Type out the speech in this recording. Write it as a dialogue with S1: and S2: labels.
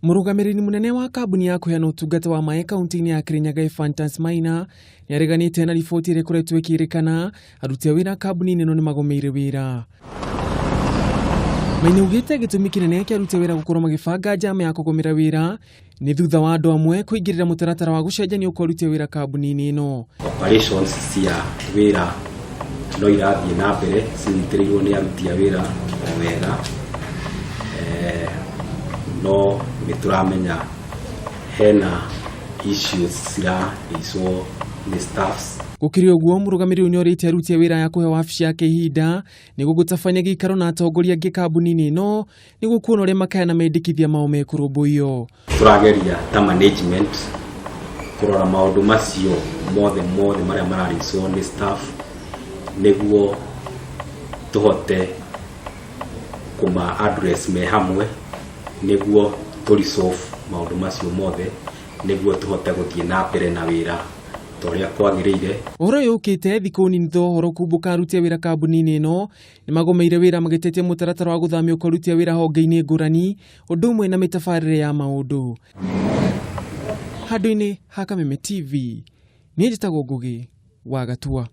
S1: Mũrũgamĩrĩri mũnene wa kambuni ya kũheana ũtungata wa maĩ kaunti-inĩ ya Kirinyaga Ephantus Maina nĩ areganĩte na riboti ĩrĩa ĩkoretwo ĩkĩrĩkana aruti a wĩra kambuni-inĩ ĩno nĩ magomeire wĩra. Maina augĩte gĩtũmi kĩnene kĩa aruti a wĩra gũkorwo magĩbanga njama ya kũgomera wĩra nĩ thutha wa andũ amwe kũingĩrĩra mũtaratara wa gũcenjanio kwa aruti a wĩra kambuni-inĩ ĩno.
S2: Operations cia wĩra no irathiĩ na mbere cinyitĩrĩirwo nĩ aruti a wĩra o wega. Eh, no nĩ tũramenya hena issues ciraricwo nĩ staffs.
S1: Gũkĩrĩ ũguo, mũrũgamĩrĩri ũyũ nĩorĩtie aruti a wĩra aya kũhe wabici yake ihinda nĩguo gũtabania gĩikaro na atongoria angĩ kambuni-inĩ ĩno nĩguo kuona ũrĩa makaya na mendekithia mao mekũrũmbũiyo.
S2: Tũrageria ta management kũrora maũndũ macio mothe mothe marĩa mararicwo nĩ staff nĩguo tũhote kũma address me hamwe nĩguo tũ resolve maũndũ macio mothe nĩguo tũhote gũthiĩ na mbere na wĩra ta ũrĩa kwagĩrĩire.
S1: Ũhoro ũyũ ũkĩte thikũ nini thutha wa ũhoro kumbũka aruti a wĩra kambuni-inĩ ĩno nĩ magomeire wĩra magĩtetia mũtaratara wa gũthamio kwa aruti a wĩra honge-inĩ ngũrani ũndũ ũmwe na mĩtabarĩre ya maũndũ. Handũ-inĩ ha Kameme TV, niĩ njĩtagwo Ngũgĩ wa Gatua.